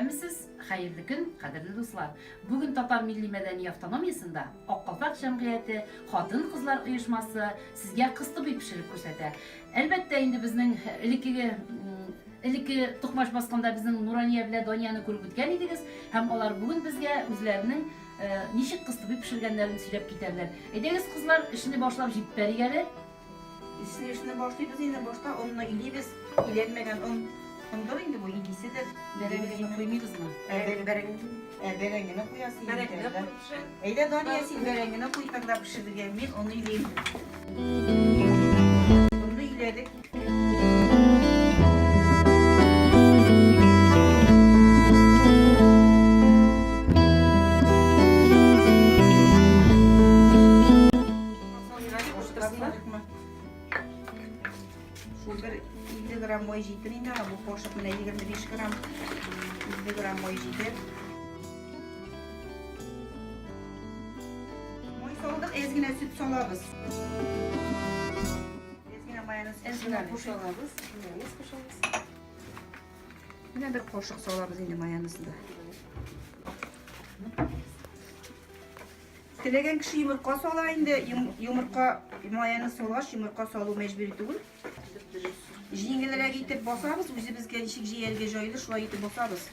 Исәнмесез, хәерле көн, кадерле дуслар. Бүген Татар милли мәдәни автономиясендә Ак калфак җәмгыяте хатын-кызлар оешмасы сезгә кыстыбый пешереп күрсәтә. Әлбәттә инде безнең элеккеге элекке токмач басканда безнең Нурания белән Данияне күреп үткән идегез һәм алар бүген безгә үзләренең э, ничек кыстыбый пешергәннәрен сөйләп китәрләр. Әйдәгез, кызлар, эшне башлап җиппәрик әле. Эшне башлыйбыз инде, башта онны илибез. Иләнмәгән он ондыр инде бу, илиседер. Бәрәңгене куймыйбызмы? Ә бәрәңге, ә бәрәңгене куясы инде. Бәрәңгене куеп пешер. Әйдә, Дания, син бәрәңгене куй тогда пешерергә, мин он илим. Онны иләдек. Шул бер 50 грамм май җитер инде, бу кашык менә 25 грамм, 50 грамм май җитер. Май салдык, әз генә сөт салабыз. Әз генә майонез Әз генә кушалабыз, майонез кушабыз. Менә бер кашык салабыз инде майонезны да. Теләгән кеше йомырка сала инде. Йомырка майонез салгач, йомырка салу мәҗбүри түгел. Җиңелрәк итеп басабыз, үзебезгә ничек җәяргә җайлы, шулай итеп басабыз.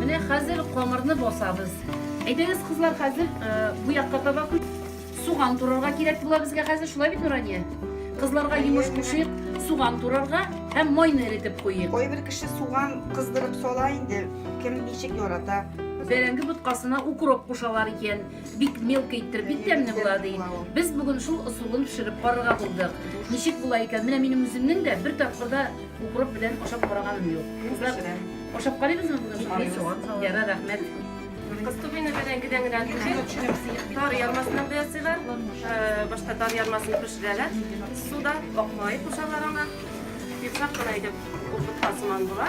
Менә хәзер камырны басабыз. Әйдәгез, кызлар, хәзер э, бу якка таба күч. Суган турарга кирәк була безгә хәзер, шулай бит, Нурания? Кызларга йомыш кушыйк, суган турарга һәм майны эретеп куйыйк. Кайбер кеше суган кыздырып сала инде, кем ничек ярата. Бәрәңге боткасына укроп кушалар икән, бик мелко иттереп, бик тәмле була ди. Без бүген шул ысулын пешереп карарга булдык. Ничек була икән? Менә минем үземнең дә бер тапкыр да укроп белән ашап караганым юк. Кызлар, Ашап карыйбызмы бүген? Карыйбыз. Суган салып. Ярар, рәхмәт. Кыстыбыйны бәрәңгедән генә түгел, тары ярмасыннан да ясыйлар. Башта тары ярмасын пешерәләр. Суда ак май кушалар аңа. Йомшак кына итеп ул ботка сыман була.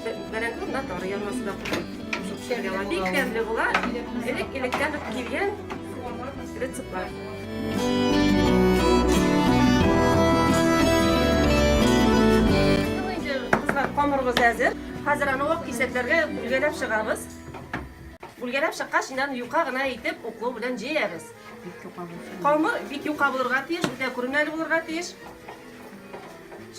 Бәрәңге урынына тары ярмасы да кушып пешерергә була. Бик тәмле була. Элек-электән үк килгән рецептлар. Кызлар, камырыбыз әзер. Хәзер аны вак кисәкләргә бүлгәләп чыгабыз. Бүлгәләп чыккач, инде аны юка гына итеп уклау белән җәябез. Камыр бик юка булырга тиеш, үтә күренмәле булырга тиеш.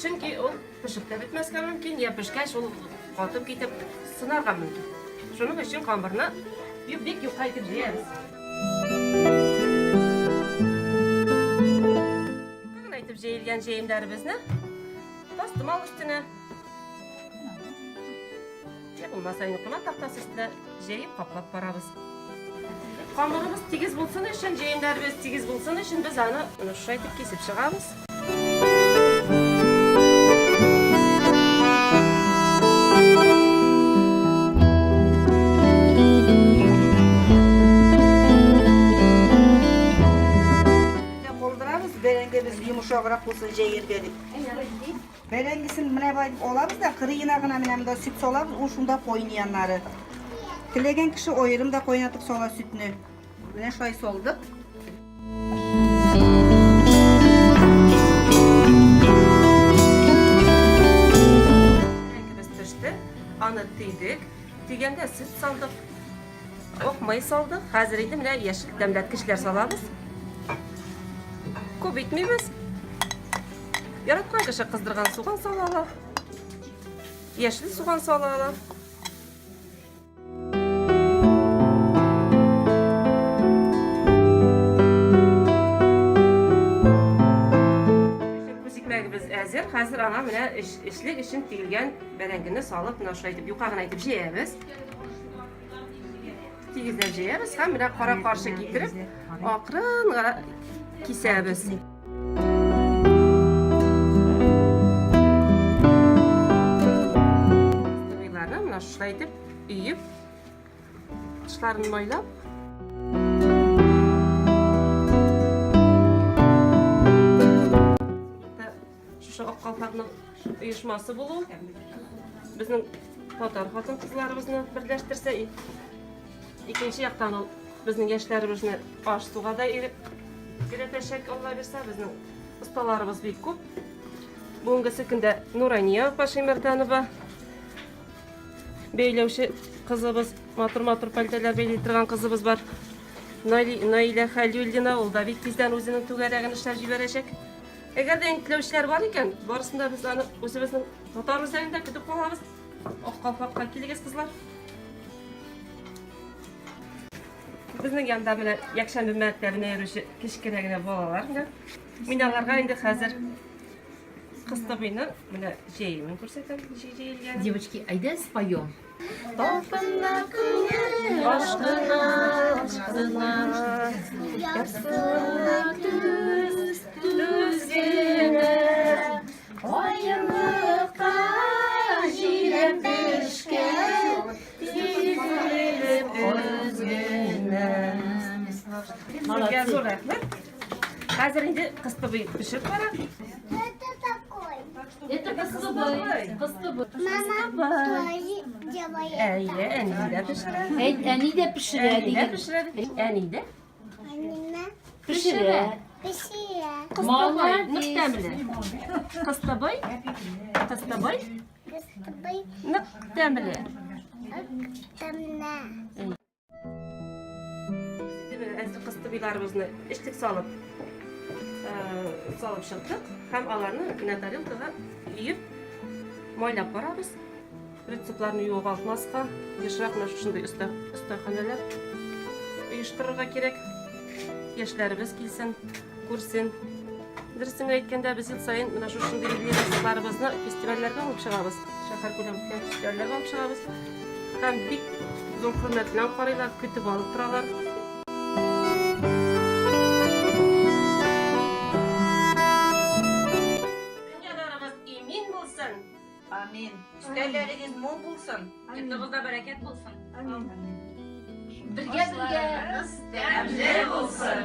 Чөнки ул пешеп тә бетмәскә мөмкин, я пешкәч ул катып китеп сынарга мөмкин. Шуның өчен камырны бик юка итеп җәябез. Юка гына итеп җәелгән җәемнәребезне тастымал өстенә Я булмаса инде куна тактасы өстенә җәеп каплап барабыз. Камырыбыз тигез булсын өчен, җәемнәребез тигез булсын өчен без аны менә шулай итеп кисеп чыгабыз. Калдырабыз, бәрәңгебез йомшаграк булсын җәергә дип. Бәрәңгесен менә болай итеп алабыз да, кырыена гына менә монда сөт салабыз, ул шунда кайный аннары. Теләгән кеше аерым да кайнатып сала сөтне. Менә шулай салдык. Бәрәңгебез пеште, аны төйдек. Төйгәндә сөт салдык, ак май салдык. Хәзер инде менә яшел тәмләткечләр салабыз. Күп итмибез. Яраткан кеше кыздырган суган сала ала. Яшел суган сала ала. Күз икмәгебез әзер. Хәзер аңа менә эчлек өчен тигелгән бәрәңгене салып, менә шулай итеп юка гына итеп җәябез. Тигезләп җәябез һәм менә кара-каршы китереп, акрын гына кисәбез. Кыстыбыйларны менә шулай итеп өеп, тышларын майлап, Шушы Ак калфакның оешмасы булу безнең татар хатын-кызларыбызны берләштерсә, икенче яктан ул безнең яшьләребезне аш-суга да өйрәтәчәк, Алла бирсә, безнең осталарыбыз бик күп. Бүгенгесе көндә Нурания апа Шимәрданова бәйләүче кызыбыз, матур-матур пәлтәләр бәйли торган кызыбыз бар. Наилә Хәлиуллина, ул да бик тиздән үзенең түгәрәген эшләп җибәрәчәк. Әгәр дә теләүчеләр бар икән, барысын да без аны үзебезнең татар үзәгендә көтеп калабыз. Ак калфакка килегез, кызлар. Безнең янда менә якшәмбе мәктәбенә йөрүче кечкенә генә балалар менә. Мин аларга инде хәзер кыстыбыйны менә җәемен күрсәтәм, ничек җәелгәнен. Девочки, әйдә споем. Талпына күңел ашкына, ашкына, Ярсына түз, түз генә. Аерлыкта җиләк пешкән, Тизелеп өзгенә. Сезгә зур рәхмәт. Хәзер инде кыстыбый пешеп бара. Это такой. Это кыстыбый. Кыстыбый. Мама тоже делает. Әйе, әни дә пешерә. Әйт, әни дә пешерә Әни дә диген. пешерә. Әни дә Анина Пешерә. пешерә. Кыстыбый нык Молодец. тәмле. Кыстыбый, кыстыбый Кыстыбый нык тәмле. тәмле. Инде менә әзер кыстыбыйларыбызны эчлек салып салып чыктык һәм аларны менә тарелкага өеп майлап барабыз. Рецептларны югалтмаска, ешрак менә шушындый остаханәләр оештырырга кирәк. Яшьләребез килсен, күрсен. Дөресен әйткәндә, без ел саен менә шушындый милли рецептларыбызны фестивальләргә алып чыгабыз. Шәһәр күләм фестивальләргә алып чыгабыз. Һәм бик зур хөрмәт белән карыйлар, көтеп алып торалар. Дөньяларыбыз имин булсын. Амин. Өстәлләрегез мул булсын. Йортыгызда бәрәкәт булсын. Бергә бергә Тәмле булсын.